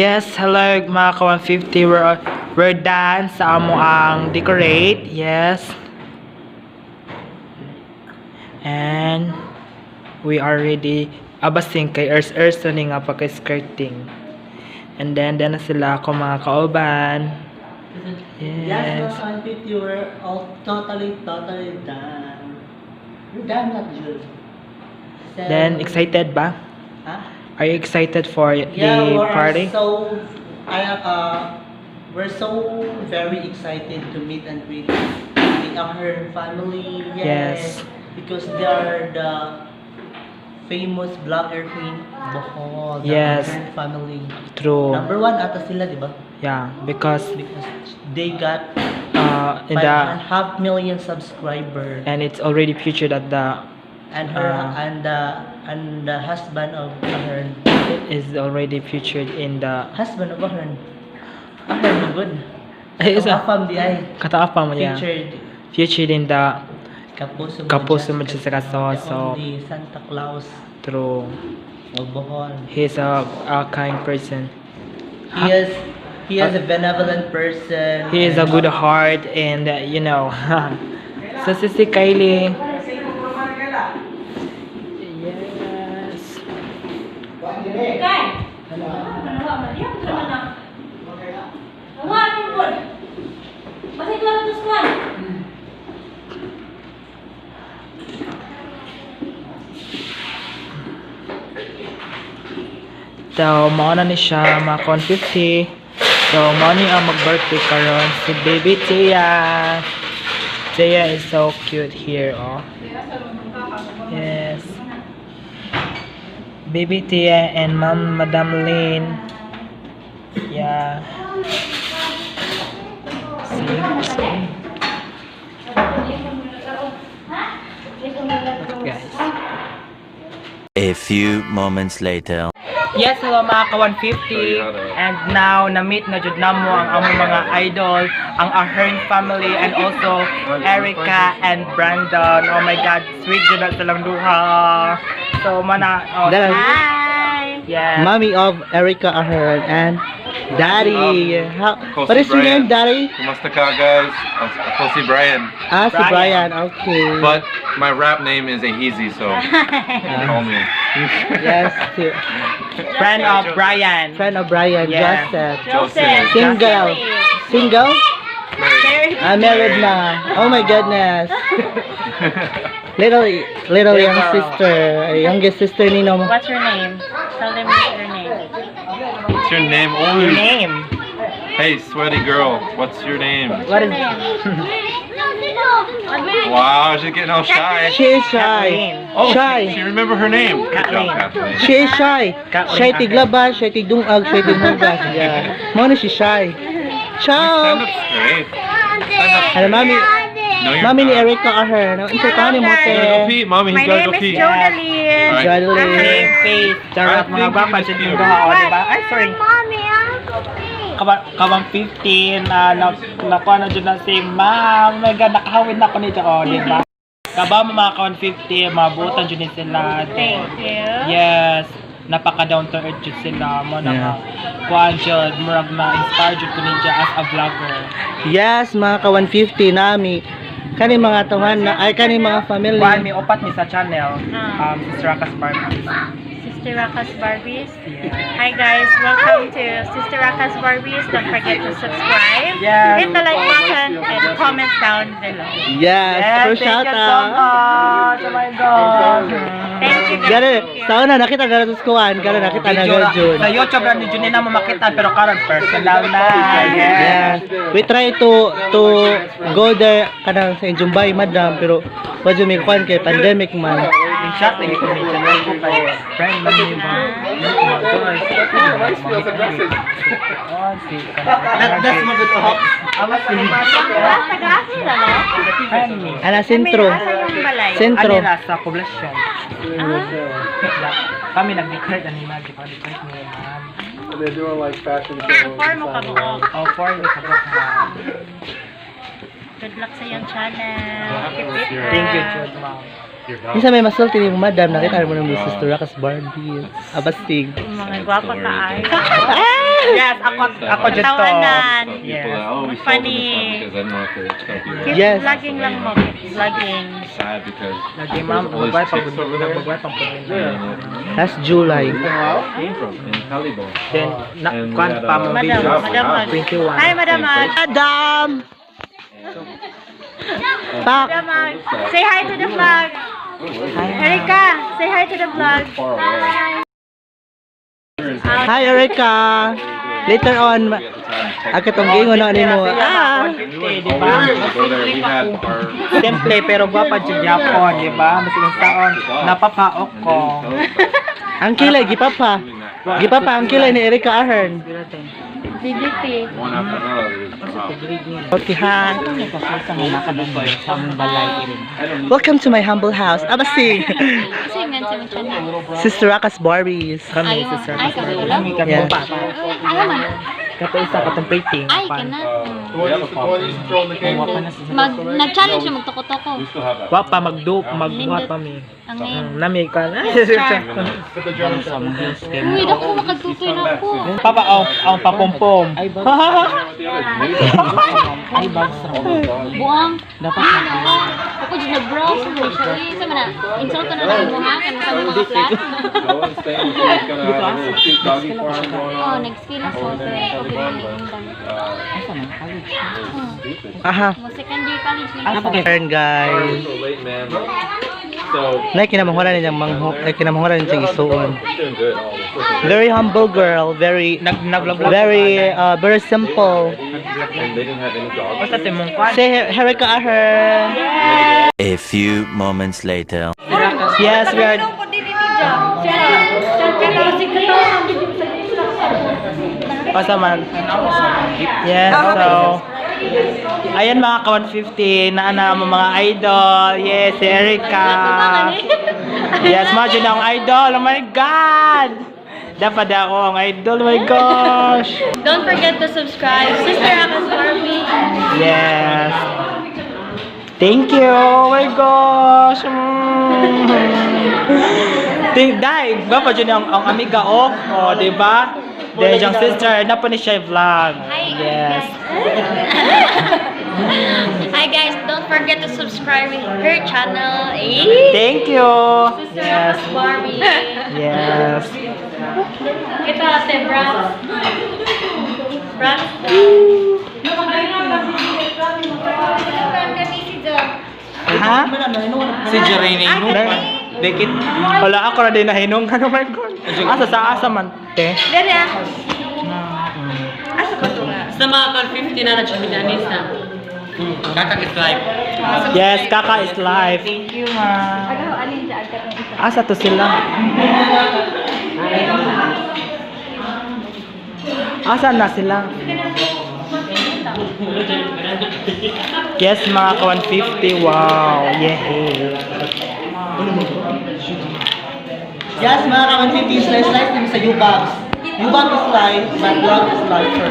Yes, hello mga ka-150. We're done sa amo ang decorate. Yes. And we are ready. Abasing kay Ers Ers ni nga pagka-skirting. And then na sila ako mga kauban. Yes, Yes. mga 150, we're all totally, totally done. We're done, not Jude. So, Then excited ba? Huh? Are you excited for Yeah, the we're party? so, we're so very excited to meet and greet the Ahern family. Yes. Because they are the famous vlogger queen Bohol. The Ahern family. True. Number one ata sila, di ba? Yeah, because Because they got in five the and a half million subscribers. And it's already featured at the And her and the husband of Ahern. Is already featured in the Husband of Ahern. Ahern man good. Ay, isa. Afam di ay. Kataapa mo niya. Featured Featured in the Kapuso Kapuso Jessica Jessica Soho. The only Santa Claus True. Of Bohol. He's a kind person. He is a benevolent person. He is a and, good heart and so si Kylie. Yes. Kay! Ano ba? Yan, naman na. One, one. Basta ito lang ito, one. So, mao na ni siya, mga kon 50. So, mao ni ang mag-birthday karon si Baby Tia. Tia is so cute here, oh. Yes. Baby Tia and Ma'am Madam Lynn. Yeah. See? Look, guys. A few moments later. Yes, hello mga ka-150. And now, na-meet na jud namo ang among mga idol, ang Ahern family, and also Erica and Brandon. Oh my God, sweet jud na silang duha. So, mana, oh, Dala. Hi! Yes. Mommy of Erica Ahern and Daddy. Kosi What is your Brian. name, Daddy? Kumusta ka, guys? I'm Kosi Brian. Ah, si Brian. Brian. Okay. But my rap name is Ahizi, so call me. Yes, Friend of Brian. Friend of Brian, Yeah. Joseph. Joseph. Single. Single? Married. Ah, married na. Oh my goodness. Little little young sister, youngest sister ni no. What's your name? Tell them what's your name. What's your name? Oh, Your name. Hey, sweaty girl. What's your name? What is Wow, she's getting all shy. She is shy. Kathleen. Oh, Shy. she remember her name. Good job, Kathleen. Kathleen. She is shy. Kathleen Shy Ahern. tiglaba, shy tigdungag, shy tighugas. Yeah. Mo na si shy. Ciao. Stand up straight. Stand up. Ano, mami? No, you're Mami ni not. Erica Ahern. Ano unsa ni mo You gotta go te? pee, mommy. He's My gotta name go is pee. Jodeline. Alright. Jodeline. Same face. Charot I mga think gwapa you jud just yung do. duha, oh, diba? Ay, sorry. Kabang 15 na na nakuha na jud na si ma'am. Oh my God, nakahawid na ko nito, oh, di ba? Kaba mo mga ka 150, mabutan jud ni sila. Thank you. Yes, napaka down to earth jud sila mo na nga. Kuan jud, murag na inspire jud ko ninja as a vlogger. Yes, mga ka 150 nami. Kani mga tawhan na ay kani mga family. Kuan mi upat mi sa channel, Ah. Sister Rakas Barbies. Sister Rakas Barbies. Yeah. Hi guys, welcome to Sister Rakas Barbies. Don't forget to subscribe, Yes. hit the like button, and comment down below. Yes, for Thank shout you so out. much. Oh my God. Thank you guys. Gana, sa una nakita gana sa kuan, gana nakita na Video gana Jun. Sa YouTube ra ni Junina mo makita pero karon personal na. Yes. Yes. We try to go there kanang sa Injumbay, madam, pero wa jud mi kuan kay pandemic man. In shot lagi ko ni channel ko kay friend man ni ba. Oh, si That's magud hop. Ama si Taga-asa na, no? friend ni. Ana sentro. Asa yung balay? Sentro. Ani ra sa poblasyon. Kami nag-declare ani ma, di pa declare ni ma'am. They're doing like fashion shows. Four mo ka buok. Oh, four is a ma'am. Good luck sa iyong channel. Keep it up. Thank you, Jud, ma'am. Minsan may masulti ni madam, nakita mo ng Sister Rakas Barbie. Abastig. Mga gwapa ka ay. Ah! Yes, ako dyan to. Tawanan. Yes. Oh, we sold Funny. them this one because I didn't want to tell people. Keep Yes. vlogging lang mo. Keep vlogging. Sad because Lagi, ma'am, there's always magway pang chicks over there. magway pang That's July. Came from in Calibo. Then, na, And we kwan had pa a mo Madam, video. Madam Ag. 21. Hi, Madam Ag. Adam! Pak! Madam Ag. Say hi to the vlog. Erika, say hi to the vlog. Far away. Hi, Erica! Later on, akatong giingon na nimo. Ah! 150, di ba? Always go there. We had our Simple pero gwapa jud yapon, di ba? Mas saon napapaok and ko. didn't tell us Ang kilay, gipapa. about doing that. Gipapa, ang kilay ni Erica Ahern. DDT. One after another. It was, wow. Okay, ha? Welcome to my humble house. Abasing! Kasi nga sa mga channel. Sister Raka's Barbies. Kami Ayaw, sister. ay, kapula. Kami Yeah. pa. Ayaw man. Kato isa katong painting. Ay, kana. The one you used to, the one you used to throw in the cake? Mag, nag-challenge siya magtoko-toko. We still have that. Wa pa magdo, magwa pa mi. Ang ngayon. Nami ka. Put the jar Uy, dako makagtutoy na ako. Papa ang papumpom. Buang. Dapat na. Ako dyan nag-browse mo siya. Uy, sa mana. Insult ko na lang mo ha. Kano sa mga flat. Go and stay with he's gonna have a little cute doggy farm going Oh, on. nag-skill na Over so. there in Calibon, but stupid. Aha. Mo second year college na. Ahern, Sorry guys. we're so late, man. So Nay, kinamanghuran niya mangho. Nay, kinamanghuran niya isuon. we're doing good. Oh, we're freaking Very humble girl. Very, Nag nag-vlog very, very simple. And they didn't have any dogs. Basta si mong kwan. Say, Erica Ahern. A few moments later. Yes, we are. Basta man. Yes, so ayan mga ka-150, na mo mga idol. Yes, si Erica. Yes, imagine ang idol. Oh my God! Dapat ako ang idol. Oh my gosh! Don't forget to subscribe. Sister Akas Barbie. Yes. Thank you. Oh my gosh. Think dai, ba pa dyan ang amiga oh. Oh, di ba? Then yung sister na pa ni siya vlog. Hi, Yes. guys. Hi guys, don't forget to subscribe her channel. Eh? Thank you. Sister Yes. Akas Barbie. Yes. Kita ate, Brats. Brats. Ha? Si Jerene Ay, Dikit. Wala ako na din nahinong. Ano my God? Asa sa asa man te? Dere ah. Asa ba ito nga? Sa mga kan 50 na nagsiminanisa. Kaka is life. Yes, Kaka is life. Thank you, ma. Asa to sila? Asa na sila? Yes, mga ka 150. Wow. Yeah. Yes, mga ka-150, slice slice din sa U-Box. U-Box is life, but love is lifer.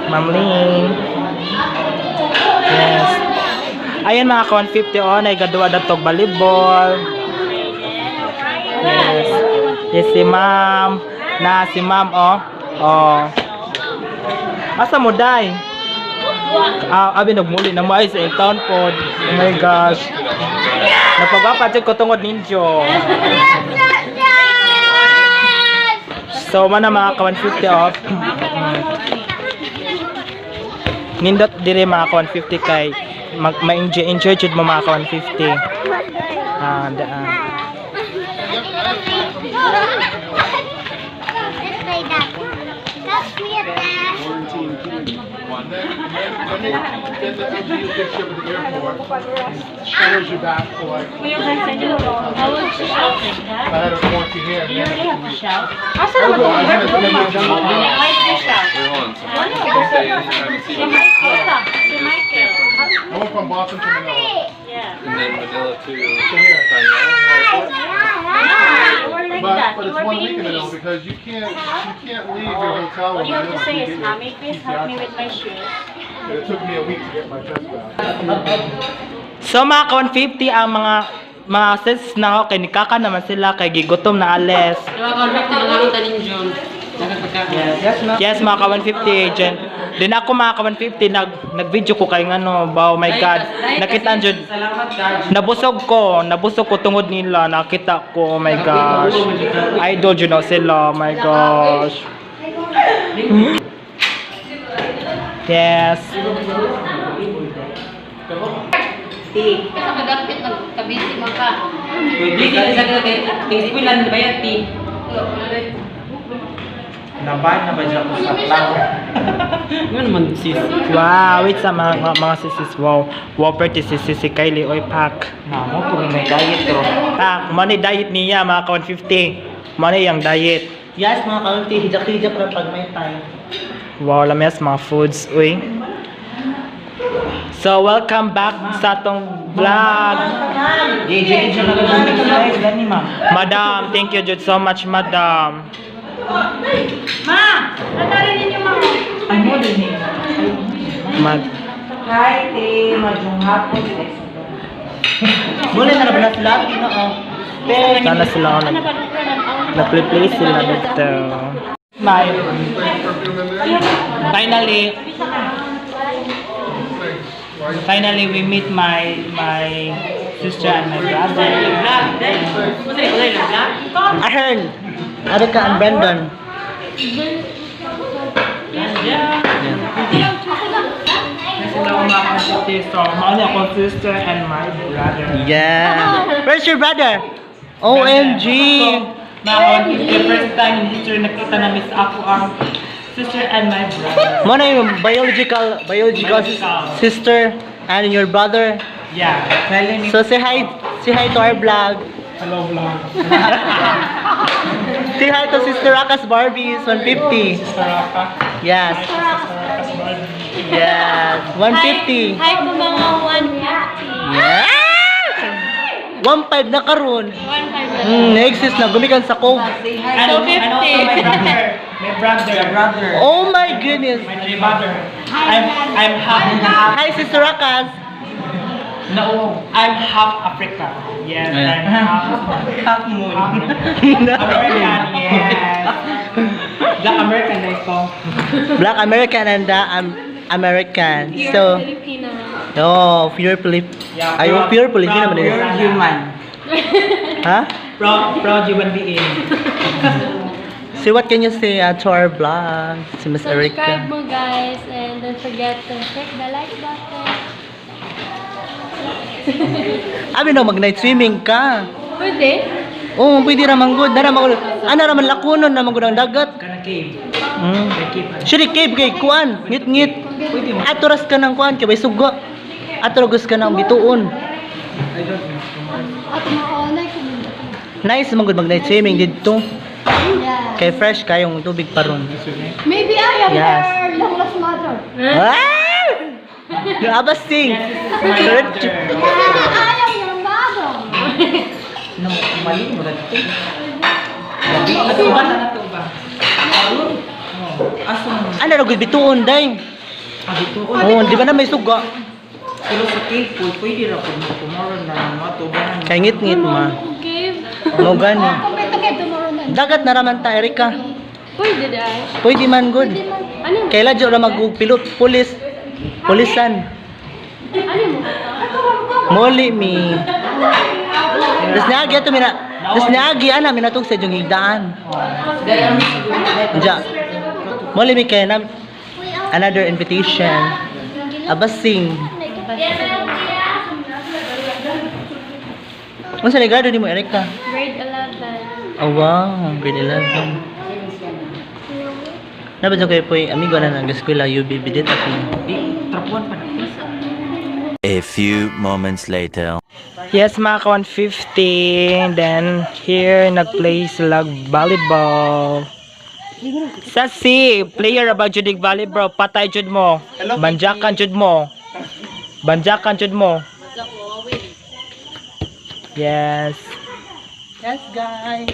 Ma'am Ling. Yes. Ayan mga ka 150 oh, naigaduwa na tog volleyball. Yes. Yes, si ma'am. Na si ma'am oh. Oh. Asa mo day? Ah, abi nagmuli na mo ay sa town pod. Oh my gosh. Napagapa jud ko tungod ninyo. So mana mga ka 150 oh. Nindot dire mga ka 150 kay mag ma-enjoy enjoy jud mo mga ka 150. Ah, daan. Let's play that. Touch me at that. Then the LGU picks you up at the airport, shuttles you back to like, I had a quarantine here. You really have to shout? Asa naman I had itong a We're on. So Tuesday, anytime to see you. I went from Boston to Manila. And then Manila to But it's one week in Manila because you can't leave your hotel All in you have Manila to say until you is, get your "Mommy, please help me with my shoes." And it took me a week to get my test back. So mga ka 150 ang mga mga sis na ako, kay nikaka naman sila, kay gigutom na ales. Diba, ka-150 mga ang taning June. Nagpagkaon. Yes, ma'am. Yes, mga ka-150 agent. Din ako mga ka-150, nag-video ko kay ngano, ba, oh my God. Nakita jud. Salamat ka. Nabusog ko tungod nila, nakita ko, oh my gosh. Idol jud na sila, oh my gosh. Yes. Kasi kadapit nagkabisi man ka. Pwede ka sa kay eskwela ba yan, ti? Naban na ba siya ko sa tao? Ano naman sis? Wow, wait sa mga sisis. Wow. Wow, pretty sis si Kylie. Oy, pak. Namo, pag may diet ro. Pak, money diet niya, mga ka-150. Money yung diet. Yes, mga ka-150, hijak-hijak lang pag may time. Wow, lamis mga foods, uy. So, welcome back sa atong vlog. Madam, thank you jud so much, madam. Ma! Natarin ninyo, ma. Mad Hi, te. Madyong hapon. Muna na na sila, Ginoo. Pero sana sila ako nag-play sila dito. My Finally, finally we meet my sister and my brother. Ahern, Erika and Brandon. Sila ako mga kapatid. So, mao ni akong sister and my brother. Yeah. Where's your brother? OMG. So, mga kapatid, the first time in history nakita na miss ako ang sister and my brother. Mo na yung biological sister and your brother. Yeah. So say hi to our vlog. Hello vlog. Say hi to Sister Rakas Barbies 150. Sister Raka. Yes. Sister Raka's Barbie. Yes. 150. Hi po mga 150. Yeah. 15 na karon. 150. Exist na gumikan sa cove. And also my brother. My brother. Brother. Oh my goodness. My brother. I'm half Hi Sister Rakas. No, I'm half Africa. Yes, I'm half Half moon. American. Yes. Black American na ito. Black American and the American. Pure So, Filipino. no, pure Filip. Yeah, Ay, pure Filipino man Pure yun. human. Ha? Proud human being. So what can you say to our vlog, si Miss Subscribe Erica? mo guys and don't forget to click the like button. Abi no, mag night swimming ka. Pwede? Oo, pwede ra man gud. Dara man gud. Ana ra man lakunon na man gud ang dagat. Kana cave. Cave. Sure cave kay kuan, ngit-ngit. Aturas ka ng kuan kay bay sugo. Aturas ka ng bituon. I don't know. Ato maonay ko. Nice man gud mag night swimming didto. Yeah. Kay fresh kayong tubig pa ron. Maybe I am Yes. her long lost mother. Ah! Abasting. My brother. I am your mother. No, mali mo na ito. Ato ba na to ba? Aso mo. Ano ra gud bituon day? Ah, dito. Oh, di ba na may suga? Pero sa cave po, pwede ra po mo tomorrow na mga tuba na. Kay ngit-ngit ma. Cave. Mo gani. Kompleto kay tomorrow na. Dagat na raman ta Erika. Pwede dahil. Pwede man gud. Ano? Kay ladyo ra magpilot pulis. Pulisan. Ano mo? Moli mi. Tapos niagi ato mina. Tapos niagi ana minatug sa inyong higdaan. Ja. Moli mi kay na another invitation. Abasing. Unsa ni grado nimo Erika? Grade 11. Oh wow, grade 11. Nabad ko po amigo na nang eskwela UB bidit ako. Trapuan pa na. A few moments later. Yes, mga ka-150. Then, here, nag-play sila volleyball. Sa C, player about jud ig volleyball. Patay jud mo. Banjakan jud mo. Banjakan jud mo. Yes. Yes, guys.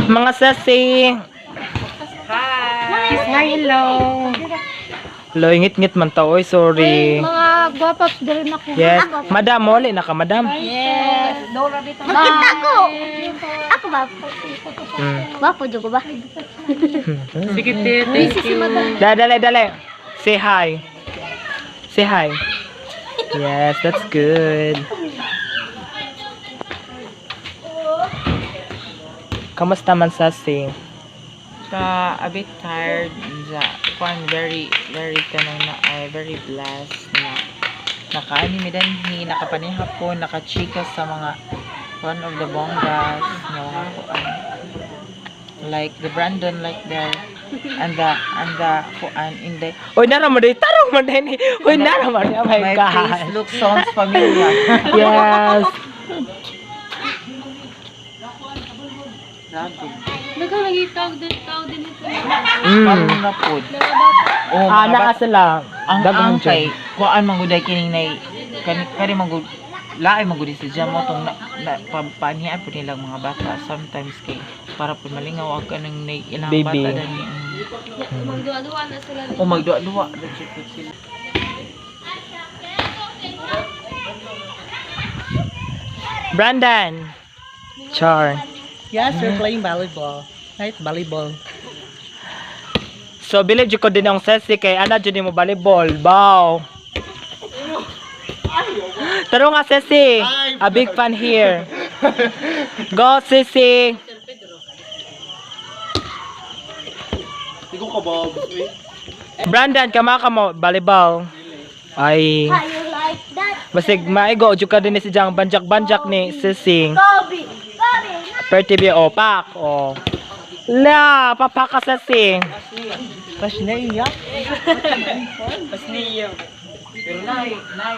Mga sasi. Hi, hello. Lo, ingit-ngit man ta, oy, sorry. Mga guwapaps din ako. Yes. Madam, moli na ka, madam. Yes. Makita ko. Ako ba? Wapo jud ko ba? Sige, te. Thank you. Dali, dali, dali. Say hi. Say hi. Yes, that's good. Kamusta man, Sasi? Ka a bit tired ja. Kwan very very kanang na ay very blessed na nakaani mi danhi, nakapanihapon, nakachika sa mga one of the bonggas nga mga kuan. Like the Brandon, like there and the kuan in the Uy, nara mo din. Tarong mo din. Uy, nara mo din. Oh my my God. face looks sounds familiar. Yes. Grabe. Nagkang lagi tawag din tawag din ito. Karon na pod. Oh, Ah, mga naa sila. Ang Daghan ang dyan. kay kuan man gud ay kining nay kani kani man gud laay man gud si jam mo tong na, na pa, paanihan po nilang mga bata sometimes kay para po malingaw ang kanang nay ilang Baby. bata dani. Magduwa-duwa na sila. O magduwa-duwa ra jud pud sila. Brandon. Char. Yes, we're playing volleyball. Right, volleyball. So, believe jud ko din ang Ceci kay ana jud mo volleyball. Bow. Taro nga, Ceci. A big fan here. Go, Ceci. Ikaw ka, Bob. Eh. Brandon, kama ka mo volleyball. Ay, How you like that? basig maigo jud ka din ni si Jang banjak-banjak ni Ceci. Kobe. Kobe. Per TV o pak o. La, papaka Ceci. Pasneya. Pasniya. Pero nay nay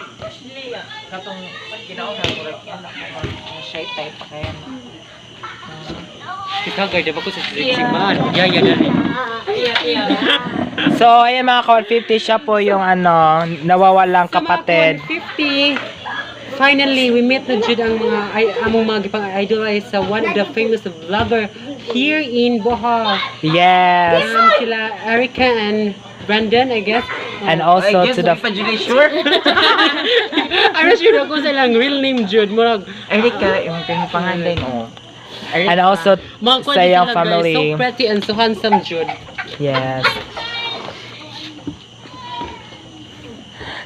katong kinauna murag anak ko mga shy type pa kaya na. So, ayan mga ka-150, siya po yung ano, nawawalang kapatid. 50. Finally, we met na jud ang mga ay, among mga gipang-idolize sa one of the famous vlogger here in Bohol. Yes. Sila Erica and Brandon, I guess. And also I guess to the di pa jud ay sure. I'm not sure kung sa ilang real name jud. Murag Erika yung kanyang pangalan oh. and also mga sa kuwan sila, iyang guys, family. so pretty and so handsome jud. Yes.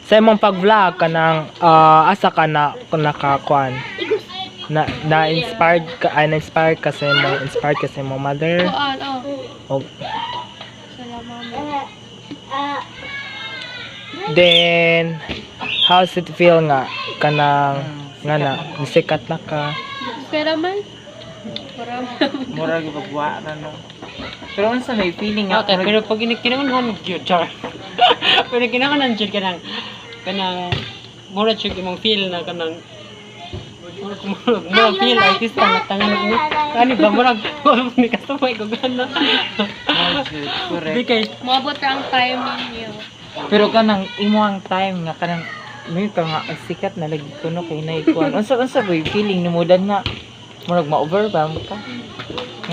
Sa imong pag-vlog kanang asa ka na nakakuan na na inspired ka ay na-inspired ka sa imong inspired ka sa imong mother Kuan, oh. o Sila mama. then how's it feel nga kanang nga na sikat na ka? Pera man. Pera man. Murag bagwa ra no. Pero unsa may feeling nga Okay, pero pag kinahanglan jud, char. Pero kinahanglan jud kanang kanang mura jud imong feel na kanang murag murag feel artista na tangan mo. Ani ba murag ni kasabay ko gana. Jud, correct. Di kay Moabot ra ang time ninyo. Pero kanang imuhang time nga kanang may ka nga ay, sikat na lagi kuno kay nay kuan. Unsa unsa ba yung feeling nimo dan nga murag ma-overwhelm ka?